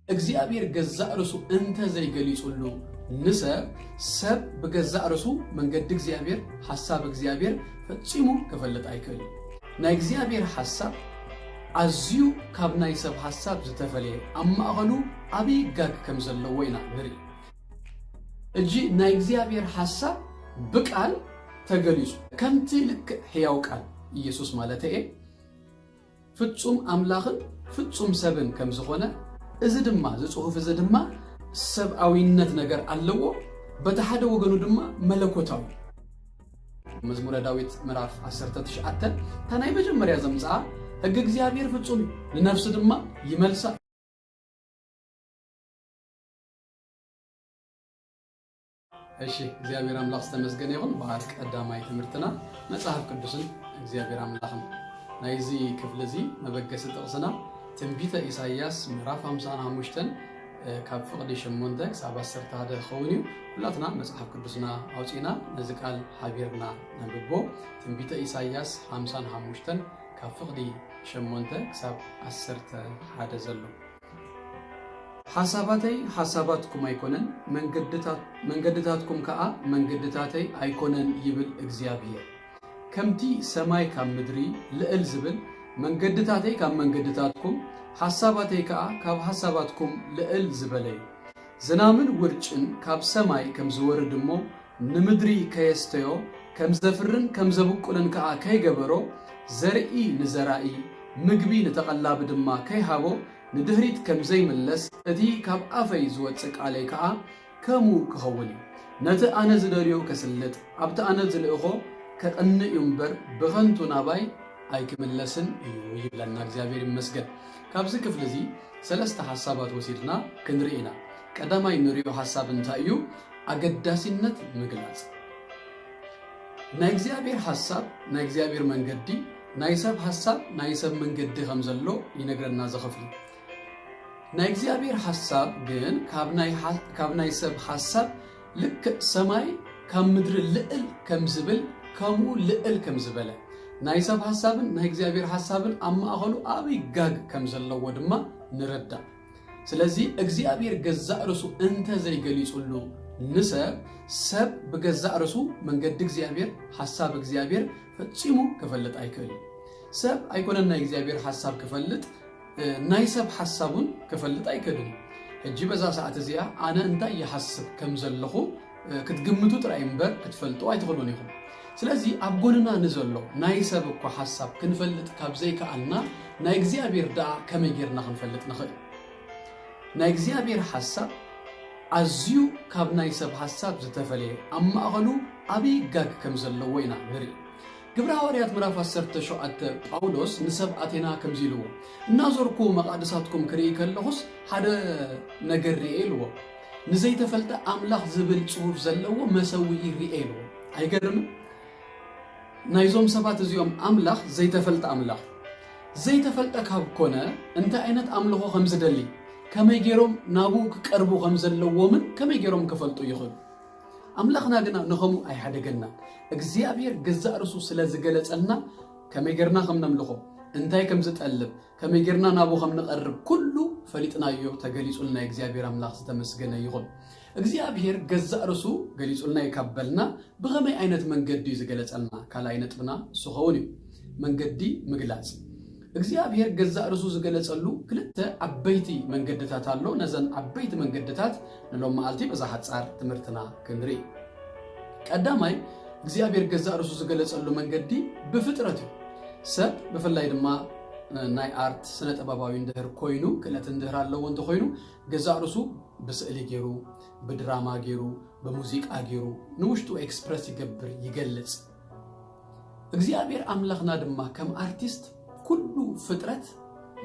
እግዚኣብሔር ገዛእ ርእሱ እንተ ዘይገሊጹሉ ንሰብ፣ ሰብ ብገዛእ ርእሱ መንገዲ እግዚኣብሔር፣ ሓሳብ እግዚኣብሔር ፈጺሙ ክፈልጥ ኣይክእልን። ናይ እግዚኣብሔር ሓሳብ ኣዝዩ ካብ ናይ ሰብ ሓሳብ ዝተፈለየ፣ ኣብ ማእኸሉ ዓብዪ ጋግ ከም ዘለዎ ኢና ንርኢ። እጂ ናይ እግዚኣብሔር ሓሳብ ብቃል ተገሊጹ፣ ከምቲ ልክዕ ሕያው ቃል ኢየሱስ ማለት እየ፣ ፍጹም ኣምላኽን ፍጹም ሰብን ከም ዝኾነ፣ እዚ ድማ፣ እዚ ጽሑፍ እዚ ድማ ሰብኣዊነት ነገር ኣለዎ፣ በቲ ሓደ ወገኑ ድማ መለኮታዊ። መዝሙረ ዳዊት ምዕራፍ ዓሰርተ ትሽዓተ፣ እታ ናይ መጀመርያ ዘምጽኣ፣ "ሕጊ እግዚኣብሔር ፍጹም እዩ፣ ንነፍሲ ድማ ይመልሳ" እሺ፣ እግዚኣብሔር ኣምላኽ ዝተመስገነ ይኹን። በዓል ቀዳማይ ትምህርትና መጽሓፍ ቅዱስን እግዚኣብሔር ኣምላኽን። ናይዚ ክፍሊ እዚ መበገሲ ጥቕስና ትንቢተ ኢሳይያስ ምዕራፍ ሓምሳን ሓሙሽተን፣ እ፣ ካብ ፍቕዲ ሸሞንተ ክሳብ ዓሰርተ ሓደ ክኸውን እዩ። ኩላትና መጽሓፍ ቅዱስና ኣውጺእና ነዚ ቃል ሓቢርና ነንብቦ። ትንቢተ ኢሳይያስ ሓምሳን ሓሙሽተን ካብ ፍቕዲ ሸሞንተ ክሳብ ዓሰርተ ሓደ ዘሎ። ሓሳባተይ ሓሳባትኩም ኣይኮነን፣ መንገድታት-፣ መንገድታትኩም ከኣ መንገድታተይ ኣይኮነን ይብል እግዚኣብሔር። ከምቲ ሰማይ ካብ ምድሪ ልዕል ዝብል፣ መንገድታተይ ካብ መንገድታትኩም፣ ሓሳባተይ ከኣ ካብ ሓሳባትኩም ልዕል ዝበለ እዩ። ዝናምን ውርጭን ካብ ሰማይ ከም ዝወርድ እሞ፣ ንምድሪ ከየስተዮ፣ ከም ዘፍርን ከም ዘብቁልን ከኣ ከይገበሮ፣ ዘርኢ ንዘራኢ፣ ምግቢ ንተቐላቢ ድማ ከይሃቦ፣ ንድሕሪት ከም ዘይምለስ፣ እቲ ካብ ኣፈይ ዝወጽእ ቃለይ ከኣ ከምኡ ክኸውን እዩ። ነቲ ኣነ ዝደልዮ ከስልጥ፣ ኣብቲ ኣነ ዝልእኾ ከቕንእ እዩ እምበር፣ ብኸንቱ ናባይ ኣይክምለስን እዩ ይብለና። እግዚኣብሔር ይመስገን። ካብዚ ክፍሊ እዚ ሰለስተ ሓሳባት ወሲድና ክንርኢ ኢና። ቀዳማይ ንሪኦ ሓሳብ እንታይ እዩ? ኣገዳሲነት ምግላጽ። ናይ እግዚኣብሔር ሓሳብ፣ ናይ እግዚኣብሔር መንገዲ፣ ናይ ሰብ ሓሳብ፣ ናይ ሰብ መንገዲ ከም ዘሎ ይነግረና እዚ ክፍሊ። ናይ እግዚኣብሔር ሓሳብ ግን ካብ ናይ ሓ-፣ ካብ ናይ ሰብ ሓሳብ ልክዕ ሰማይ ካብ ምድሪ ልዕል ከም ዝብል፣ ከምኡ ልዕል ከም ዝበለ፣ ናይ ሰብ ሓሳብን ናይ እግዚኣብሔር ሓሳብን ኣብ ማእኸሉ ዓብዪ ጋግ ከም ዘለዎ ድማ ንረዳእ። ስለዚ እግዚኣብሔር ገዛእ ርእሱ እንተ ዘይገሊጹሉ ንሰብ፣ ሰብ ብገዛእ ርእሱ መንገዲ እግዚኣብሔር፣ ሓሳብ እግዚኣብሔር ፈጺሙ ክፈልጥ ኣይክእልን። ሰብ ኣይኮነን ናይ እግዚኣብሔር ሓሳብ ክፈልጥ፣ እ፣ ናይ ሰብ ሓሳብ እውን ክፈልጥ ኣይክእልን። ሕጂ በዛ ሰዓት እዚኣ ኣነ እንታይ ይሓስብ ከም ዘለኹ፣ እ፣ ክትግምቱ ጥራይ እምበር ክትፈልጡ ኣይትኽእሉን ኢኹም። ስለዚ ኣብ ጎንና ንዘሎ ናይ ሰብ እኳ ሓሳብ ክንፈልጥ ካብ ዘይከኣልና፣ ናይ እግዚኣብሔር ደኣ ከመይ ጌርና ክንፈልጥ ንኽእል? ናይ እግዚኣብሔር ሓሳብ ኣዝዩ ካብ ናይ ሰብ ሓሳብ ዝተፈለየ፣ ኣብ ማእኸሉ ዓብዪ ጋግ ከም ዘለዎ ኢና ንርኢ። ግብረ ሃዋርያት ምዕራፍ ዓሰርተ ሸውዓተ ጳውሎስ ንሰብ ኣቴና ከምዚ ኢልዎ፣ "እናዞርኩ መቓድሳትኩም ክርኢ ከለኹስ ሓደ ነገር ርኤ" ኢልዎ። ንዘይተፈልጠ ኣምላኽ ዝብል ጽሑፍ ዘለዎ መሰውኢ ርኤ ኢልዎ። ኣይገርምን? ናይዞም ሰባት እዚኦም ኣምላኽ ዘይተፈልጠ ኣምላኽ። ዘይተፈልጠ ካብ ኮነ፣ እንታይ ዓይነት ኣምልኾ ከም ዝደሊ፣ ከመይ ገይሮም ናብኡ ክቀርቡ ከም ዘለዎምን ከመይ ገይሮም ክፈልጡ ይኽእሉ? ኣምላኽና ግና ንኸምኡ ኣይሓደገናን። እግዚኣብሔር ገዛእ ርእሱ ስለ ዝገለጸልና፣ ከመይ ጌርና ከም ነምልኾ፣ እንታይ ከም ዝጠልብ፣ ከመይ ጌርና ናብኡ ከም ንቐርብ፣ ኩሉ ፈሊጥናዮ፣ ተገሊጹልና። እግዚኣብሔር ኣምላኽ ዝተመስገነ ይኹን። እግዚኣብሔር ገዛእ ርእሱ ገሊጹልና እዩ ካብ በልና፣ ብኸመይ ዓይነት መንገዲ እዩ ዝገለጸልና? ካልኣይ ነጥብና እሱ ኸውን እዩ። መንገዲ ምግላጽ። እግዚኣብሔር ገዛእ ርእሱ ዝገለጸሉ ክልተ ዓበይቲ መንገድታት ኣሎ። ነዘን ዓበይቲ መንገድታት ንሎም መዓልቲ በዛ ሓጻር ትምህርትና ክንርኢ። ቀዳማይ፣ እግዚኣብሔር ገዛእ ርእሱ ዝገለጸሉ መንገዲ ብፍጥረት እዩ። ሰብ ብፍላይ ድማ፣ እ፣ ናይ ኣርት ስነ ጥበባዊ እንድህር ኮይኑ፣ ክእለት እንድህር ኣለዎ እንተኾይኑ፣ ገዛእ ርእሱ ብስእሊ ገይሩ፣ ብድራማ ገይሩ፣ ብሙዚቃ ገይሩ፣ ንውሽጡ ኤክስፕረስ ይገብር፣ ይገልጽ። እግዚኣብሔር ኣምላኽና ድማ ከም ኣርቲስት ኩሉ ፍጥረት፣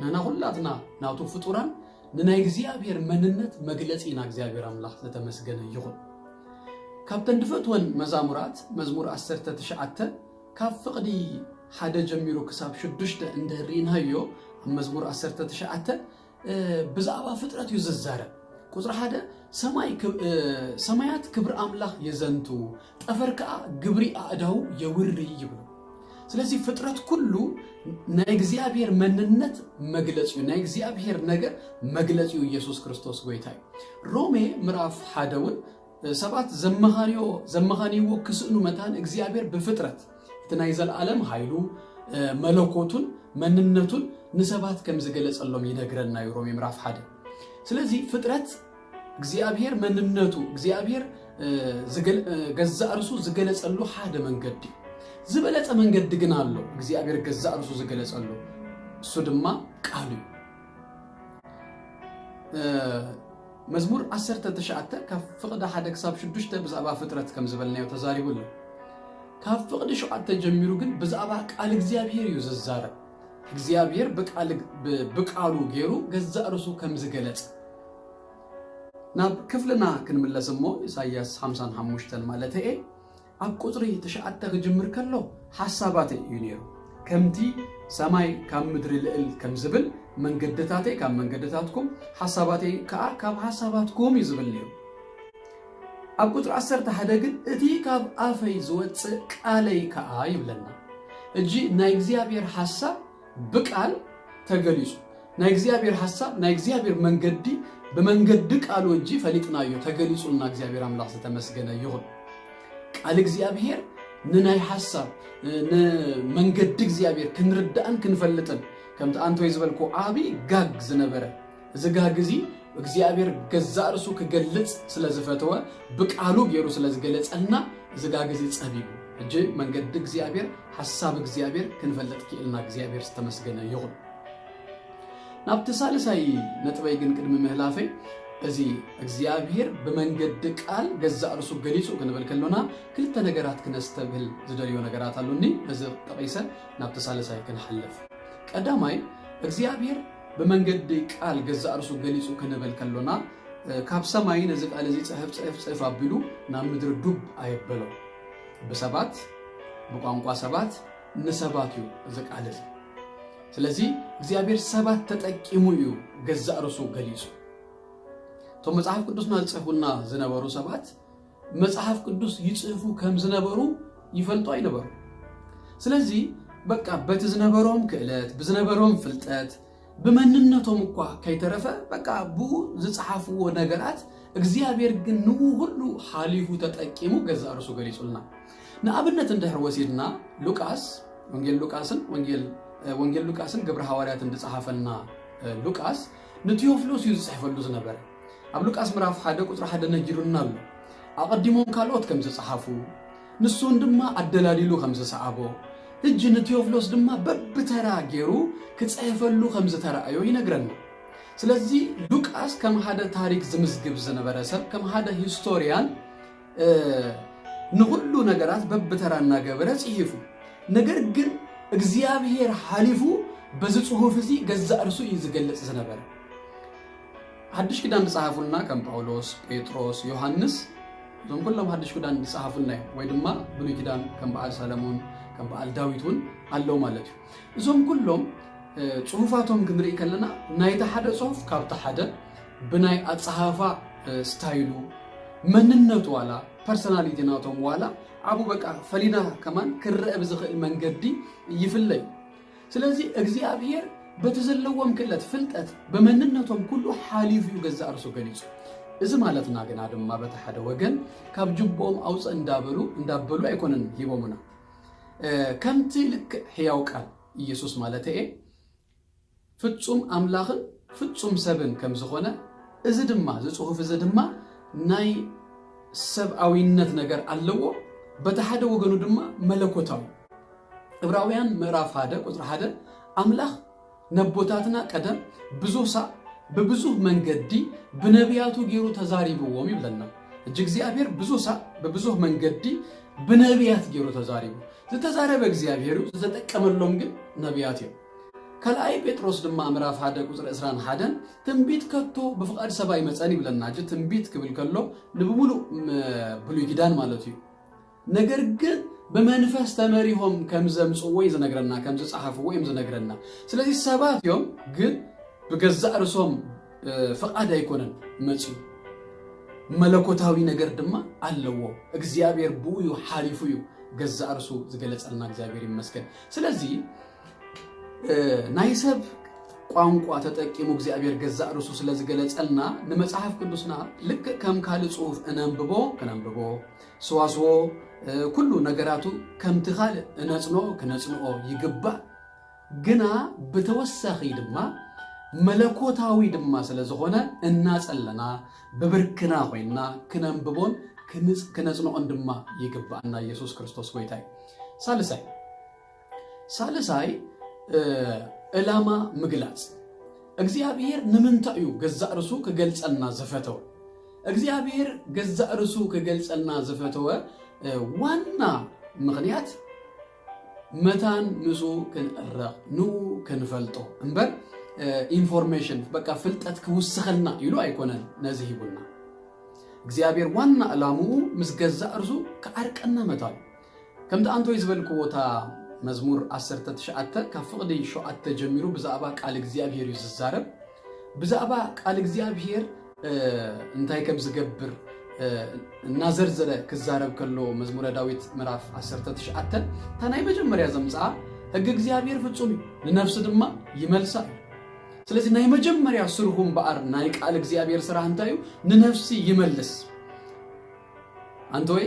ንሕና ኩላትና ናቱ ፍጡራን ንናይ እግዚኣብሔር መንነት መግለጺ ኢና። እግዚኣብሔር ኣምላኽ ዝተመስገነ ይኹን። ካብተን ድፈትወን መዛሙራት፣ መዝሙር ዓሰርተ ትሽዓተ፣ ካብ ፍቕዲ ሓደ ጀሚሩ ክሳብ ሽዱሽተ እንድህር ርኢናዮ፣ ኣብ መዝሙር ዓሰርተ ትሽዓተ፣ እ፣ ብዛዕባ ፍጥረት እዩ ዝዛረብ። ቁጽሪ ሓደ፣ "ሰማይ ክብ-፣ እ፣ ሰማያት ክብሪ ኣምላኽ የዘንቱ፣ ጠፈር ከኣ ግብሪ ኣእዳዉ የውሪ" ይብሎ። ስለዚ ፍጥረት ኩሉ ናይ እግዚኣብሔር መንነት መግለጺ እዩ፣ ናይ እግዚኣብሔር ነገር መግለጺ እዩ። ኢየሱስ ክርስቶስ ጎይታ እዩ። ሮሜ ምዕራፍ ሓደ እውን ሰባት ዘመኻንዮ ዘመኻንይዎ ክስእኑ መታን እግዚኣብሔር ብፍጥረት እቲ ናይ ዘለዓለም ኃይሉ መለኮቱን መንነቱን ንሰባት ከም ዝገለጸሎም ይነግረና እዩ። ሮሜ ምዕራፍ ሓደ። ስለዚ ፍጥረት እግዚኣብሔር መንነቱ እግዚኣብሔር ገዛእ ርሱ ዝገለጸሉ ሓደ መንገዲ፣ ዝበለጸ መንገዲ ግን ኣሎ እግዚኣብሔር ገዛእ ርሱ ዝገለጸሉ፣ እሱ ድማ ቃሉ እዩ። መዝሙር ዓሰርተ ትሽዓተ ካብ ፍቕዲ ሓደ ክሳብ ሽዱሽተ ብዛዕባ ፍጥረት ከም ዝበልናዮ ተዛሪቡ ኣሎ። ካብ ፍቕዲ ሸውዓተ ጀሚሩ ግን ብዛዕባ ቃል እግዚኣብሔር እዩ ዝዛረብ። እግዚኣብሔር ብቃሉ ገይሩ ገዛእ ርሱ ከም ዝገለጸ። ናብ ክፍልና ክንምለስ እሞ ኢሳይያስ ሓምሳን ሓሙሽተን ማለት እየ ኣብ ቁጽሪ ትሽዓተ ክጅምር ከሎ ሓሳባተይ እዩ ነይሩ። ከምቲ ሰማይ ካብ ምድሪ ልእል ከም ዝብል መንገድታተይ ካብ መንገድታትኩም ሓሳባተይ ከዓ ካብ ሓሳባትኩም እዩ ዝብል ነይሩ። ኣብ ቁጽሪ ዓሰርተ ሓደ ግን እቲ ካብ ኣፈይ ዝወፅእ ቃለይ ከዓ ይብለና። እጂ ናይ እግዚኣብሔር ሓሳብ ብቃል ተገሊጹ። ናይ እግዚኣብሔር ሓሳብ ናይ እግዚኣብሔር መንገዲ ብመንገዲ ቃሉ እጂ ፈሊጥናዮ ተገሊጹልና። እግዚኣብሔር ኣምላኽ ዝተመስገነ ይኹን። ቃል እግዚኣብሔር ንናይ ሓሳብ ንመንገዲ እግዚኣብሔር ክንርዳእን ክንፈልጥን ከምቲ ኣንቶይ ዝበልኩ ዓብዪ ጋግ ዝነበረ እዚ ጋግ እዚ እግዚኣብሔር ገዛእ ርሱ ክገልጽ ስለ ዝፈተወ ብቃሉ ገይሩ ስለ ዝገለጸልና እዚ ጋግ እዚ ጸቢቡ ሕጂ መንገዲ እግዚኣብሔር ሓሳብ እግዚኣብሔር ክንፈልጥ ክኢልና እግዚኣብሔር ዝተመስገነ ይኹን። ናብቲ ሳልሳይ ነጥበይ ግን ቅድሚ ምህላፈይ እዚ እግዚኣብሔር ብመንገዲ ቃል ገዛእ ርሱ ገሊጹ ክንብል ከሎና ክልተ ነገራት ክነስተብህል ዝደልዮ ነገራት ኣሉኒ። ነዚ ጠቒሰ ናብቲ ሳልሳይ ክንሓልፍ። ቀዳማይ እግዚኣብሔር ብመንገዲ ቃል ገዛእ ርሱ ገሊጹ ክንብል ከሎና ካብ ሰማይ ነዚ ቃል እዚ ጽሕፍ ጽሕፍ ጽሕፍ ኣቢሉ ናብ ምድሪ ዱብ ኣየበሎ። ብሰባት ብቋንቋ ሰባት ንሰባት እዩ እዚ ቃል እዚ። ስለዚ እግዚኣብሔር ሰባት ተጠቂሙ እዩ ገዛእ ርሱ ገሊጹ። እቶም መጽሓፍ ቅዱስና ዝጽሕፉልና ዝነበሩ ሰባት መጽሓፍ ቅዱስ ይጽሕፉ ከም ዝነበሩ ይፈልጡ ኣይነበሩ። ስለዚ በቃ በቲ ዝነበሮም ክእለት ብዝነበሮም ፍልጠት ብመንነቶም እኳ ከይተረፈ በቃ ብኡ ዝጸሓፍዎ ነገራት እግዚኣብሔር ግን ንኡ ሁሉ ሓሊፉ ተጠቂሙ ገዛእ ርሱ ገሊጹልና። ንኣብነት እንድሕር ወሲድና ሉቃስ ወንጌል ሉቃስን ወንጌል ሉቃስን ግብረ ሃዋርያትን ዝጸሓፈልና ሉቃስ ንቴዎፍሎስ እዩ ዝጽሕፈሉ ዝነበረ። ኣብ ሉቃስ ምዕራፍ ሓደ ቁጽሪ ሓደ ነጊሩና ኣሎ። ኣቐዲሞም ካልኦት ከም ዝጸሓፉ ንሱን ድማ ኣደላሊሉ ከም ዝሰዓቦ ሕጂ ንቴዎፍሎስ ድማ በብተራ ገይሩ ክጽሕፈሉ ከም ዝተረኣዮ ይነግረና። ስለዚ ሉቃስ ከም ሓደ ታሪክ ዝምዝግብ ዝነበረ ሰብ ከም ሓደ ሂስቶርያን ንኹሉ ነገራት በብተራ እናገበረ ጽሒፉ። ነገር ግን እግዚኣብሔር ሓሊፉ በዚ ጽሑፍ እዚ ገዛእ ርሱ እዩ ዝገልጽ ዝነበረ። ሓድሽ ኪዳን ዝጸሓፉልና ከም ጳውሎስ፣ ጴጥሮስ፣ ዮሃንስ እዞም ኩሎም ሓድሽ ኪዳን ዝጸሓፉልና እዮም። ወይ ድማ ብሉይ ኪዳን ከም በዓል ሰለሞን ከም በዓል ዳዊት እውን ኣለዉ ማለት እዩ። እዞም ኩሎም ጽሑፋቶም ክንርኢ ከለና ናይቲ ሓደ ጽሑፍ ካብቲ ሓደ ብናይ ኣጸሓፋ ስታይሉ መንነቱ ዋላ ፐርሶናሊቲ ናቶም ዋላ ዓቡ በቃ ፈሊና ከማን ክረአ ብዝኽእል መንገዲ ይፍለዩ። ስለዚ እግዚኣብሔር በቲ ዘለዎም ክእለት ፍልጠት ብመንነቶም ኩሉ ሓሊፉ እዩ ገዛእ ርሱ ገሊጹ። እዚ ማለትና ግና ድማ በቲ ሓደ ወገን ካብ ጅቦኦም ኣውፅእ እንዳበሉ እንዳበሉ ኣይኮነን ሂቦምና። ከምቲ ልክዕ ሕያው ቃል ኢየሱስ ማለት እየ ፍጹም ኣምላኽን ፍጹም ሰብን ከም ዝኾነ እዚ ድማ እዚ ጽሑፍ እዚ ድማ ናይ ሰብኣዊነት ነገር ኣለዎ። በቲ ሓደ ወገኑ ድማ መለኮታዊ። ዕብራውያን ምዕራፍ ሓደ ቁጽሪ ሓደ ኣምላኽ ነቦታትና ቀደም ብዙህ ሳዕ ብብዙህ መንገዲ ብነቢያቱ ገይሩ ተዛሪብዎም ይብለና። እጅ እግዚኣብሔር ብዙህ ሳዕ ብብዙህ መንገዲ ብነቢያት ገይሩ ተዛሪቡ። ዝተዛረበ እግዚኣብሔር እዩ፣ ዝተጠቀመሎም ግን ነቢያት እዮም። ካልኣይ ጴጥሮስ ድማ ምዕራፍ ሓደ ቁጽሪ ዕስራን ሓደን ትንቢት ከቶ ብፍቓድ ሰብ ኣይመጸን ይብለና። እጅ ትንቢት ክብል ከሎ ንብሙሉእ ብሉይ ኪዳን ማለት እዩ። ነገር ግን ብመንፈስ ተመሪሆም ከም ዘምጽዎ እዩ ዝነግረና፣ ከም ዝጸሓፍዎ እዮም ዝነግረና። ስለዚ ሰባት እዮም ግን ብገዛእ ርሶም ፍቓድ ኣይኮነን መጽዩ። መለኮታዊ ነገር ድማ ኣለዎ። እግዚኣብሔር ብኡ እዩ ሓሊፉ እዩ ገዛእ ርሱ ዝገለጸልና እግዚኣብሔር ይመስገን። ስለዚ ናይ ሰብ ቋንቋ ተጠቂሙ እግዚኣብሔር ገዛእ ርሱ ስለ ዝገለጸልና ንመጽሓፍ ቅዱስና ልክእ ከም ካልእ ጽሑፍ እነንብቦ ክነንብቦ፣ ስዋስዎ ኩሉ ነገራቱ ከምቲ ካልእ እነጽንኦ ክነጽንኦ ይግባእ። ግና ብተወሳኺ ድማ መለኮታዊ ድማ ስለ ዝኾነ እናጸለና ብብርክና ኮይንና ክነንብቦን ክነጽንኦን ድማ ይግባኣና። ኢየሱስ ክርስቶስ ጎይታይ። ሳልሳይ ሳልሳይ ዕላማ ምግላጽ። እግዚኣብሔር ንምንታይ እዩ ገዛእ ርሱ ክገልጸልና ዝፈተወ? እግዚኣብሔር ገዛእ ርሱ ክገልጸልና ዝፈተወ ዋና ምኽንያት መታን ምስኡ ክንዕረቕ ንኡ ክንፈልጦ እምበር ኢንፎርሜሽን በቃ ፍልጠት ክውስኸልና ኢሉ ኣይኮነን ነዚ ሂቡና። እግዚኣብሔር ዋና ዕላምኡ ምስ ገዛእ ርሱ ክዓርቀና መታን ከምቲ ኣንቶይ ዝበልክዎ እታ መዝሙር ዓሰርተ ትሽዓተ ካብ ፍቕዲ ሸውዓተ ጀሚሩ ብዛዕባ ቃል እግዚኣብሔር እዩ ዝዛረብ። ብዛዕባ ቃል እግዚኣብሔር እንታይ ከም ዝገብር እናዘርዘረ ክዛረብ ከሎ መዝሙረ ዳዊት ምዕራፍ ዓሰርተ ትሽዓተ እታ ናይ መጀመርያ ዘምፅኣ ሕጊ እግዚኣብሔር ፍጹም እዩ ንነፍሲ ድማ ይመልሳ እዩ። ስለዚ ናይ መጀመርያ ስርሑ እምበኣር ናይ ቃል እግዚኣብሔር ስራሕ እንታይ እዩ? ንነፍሲ ይመልስ። ኣንተወይ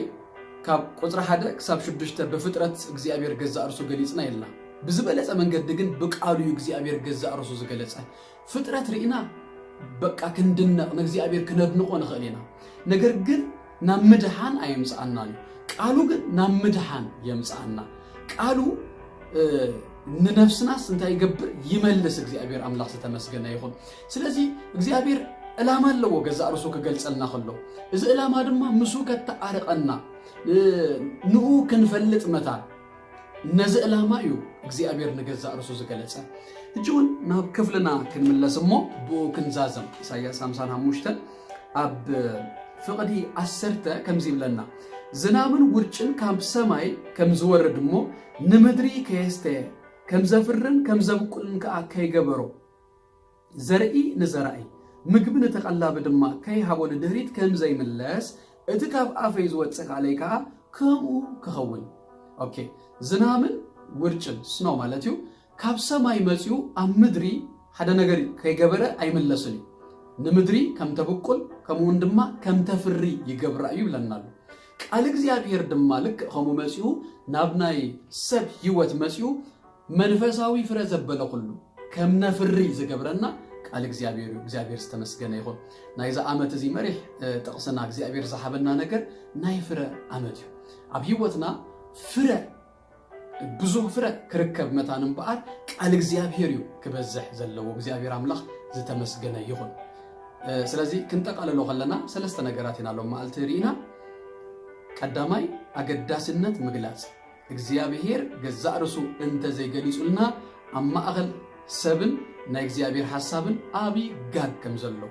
ካብ ቁፅሪ ሓደ ክሳብ ሽዱሽተ ብፍጥረት እግዚኣብሔር ገዛእ ርሱ ገሊፅና የልና። ብዝበለፀ መንገዲ ግን ብቃሉ እዩ እግዚኣብሔር ገዛእ ርሱ ዝገለፀ። ፍጥረት ርኢና በቃ ክንድነቕ ንእግዚኣብሔር ክነድንቆ ንኽእል ኢና። ነገር ግን ናብ ምድሓን ኣየምፅኣናን እዩ። ቃሉ ግን ናብ ምድሓን የምፅኣና። ቃሉ ንነፍስናስ እንታይ ይገብር? ይመልስ። እግዚኣብሔር ኣምላኽ ዝተመስገነ ይኹን። ስለዚ እግዚኣብሔር ዕላማ ኣለዎ ገዛእ ርሱ ክገልጸልና ከሎ፣ እዚ ዕላማ ድማ ምስኡ ከተዓርቐና፣ ንኡ ክንፈልጥ መታን ነዚ ዕላማ እዩ እግዚኣብሔር ንገዛእ ርሱ ዝገለጸ። ሕጂ እውን ናብ ክፍልና ክንምለስ እሞ ብኡ ክንዛዘም። ኢሳያስ ሓምሳን ሓሙሽተን ኣብ ፍቕዲ ዓሰርተ ከምዚ ይብለና፣ ዝናምን ውርጭን ካብ ሰማይ ከም ዝወርድ እሞ ንምድሪ ከየስተየ ከም ዘፍርን ከም ዘብቁልን ከኣ ከይገበሮ፣ ዘርኢ ንዘራኢ ምግቢ ንተቐላቢ ድማ ከይሃቦ ንድህሪት ከም ዘይምለስ፣ እቲ ካብ ኣፈይ ዝወጽእ ቃለይ ከኣ ከምኡ ክኸውን። ኦኬ፣ ዝናምን ውርጭን ስኖ ማለት እዩ። ካብ ሰማይ መጺኡ ኣብ ምድሪ ሓደ ነገር ከይገበረ ኣይምለስን እዩ። ንምድሪ ከም ተብቁል ከምኡውን ድማ ከም ተፍሪ ይገብራ እዩ ይብለና ኣሎ። ቃል እግዚኣብሔር ድማ ልክእ ከምኡ መጺኡ ናብ ናይ ሰብ ህይወት መጺኡ መንፈሳዊ ፍረ ዘበለ ኩሉ ከም ነፍሪ ዝገብረና ቃል እግዚኣብሔር እዩ። እግዚኣብሔር ዝተመስገነ ይኹን። ናይዚ ዓመት እዚ መሪሕ ጥቕስና እግዚኣብሔር ዝሃበና ነገር ናይ ፍረ ዓመት እዩ። ኣብ ህይወትና ፍረ ብዙህ ፍረ ክርከብ መታን እምበኣር ቃል እግዚኣብሔር እዩ ክበዝሕ ዘለዎ። እግዚኣብሔር ኣምላኽ ዝተመስገነ ይኹን። ስለዚ ክንጠቓለሎ ከለና ሰለስተ ነገራት ኢና ሎም መዓልቲ ርኢና። ቀዳማይ ኣገዳስነት ምግላጽ። እግዚኣብሔር ገዛእ ርሱ እንተዘይገሊጹልና ኣብ ማእኸል ሰብን ናይ እግዚኣብሔር ሓሳብን ዓብዪ ጋግ ከም ዘሎ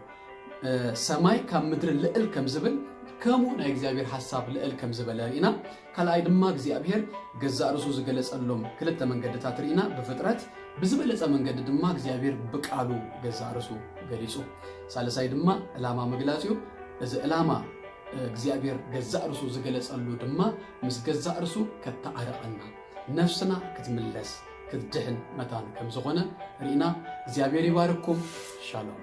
ሰማይ ካብ ምድሪ ልዕል ከም ዝብል ከምኡ ናይ እግዚኣብሔር ሓሳብ ልዕል ከም ዝበለ ርኢና። ካልኣይ ድማ እግዚኣብሔር ገዛእ ርሱ ዝገለጸሎም ክልተ መንገድታት ርኢና። ብፍጥረት ብዝበለጸ መንገዲ ድማ እግዚኣብሔር ብቃሉ ገዛእ ርሱ ገሊጹ። ሳልሳይ ድማ ዕላማ ምግላጽ እዩ። እዚ ዕላማ እግዚኣብሔር ገዛእ ርሱ ዝገለጸሉ ድማ ምስ ገዛእ ርሱ ከተዓርቐና ነፍስና ክትምለስ ክትድሕን መታን ከም ዝኾነ ርኢና። እግዚኣብሔር ይባርኩም። ሻሎም።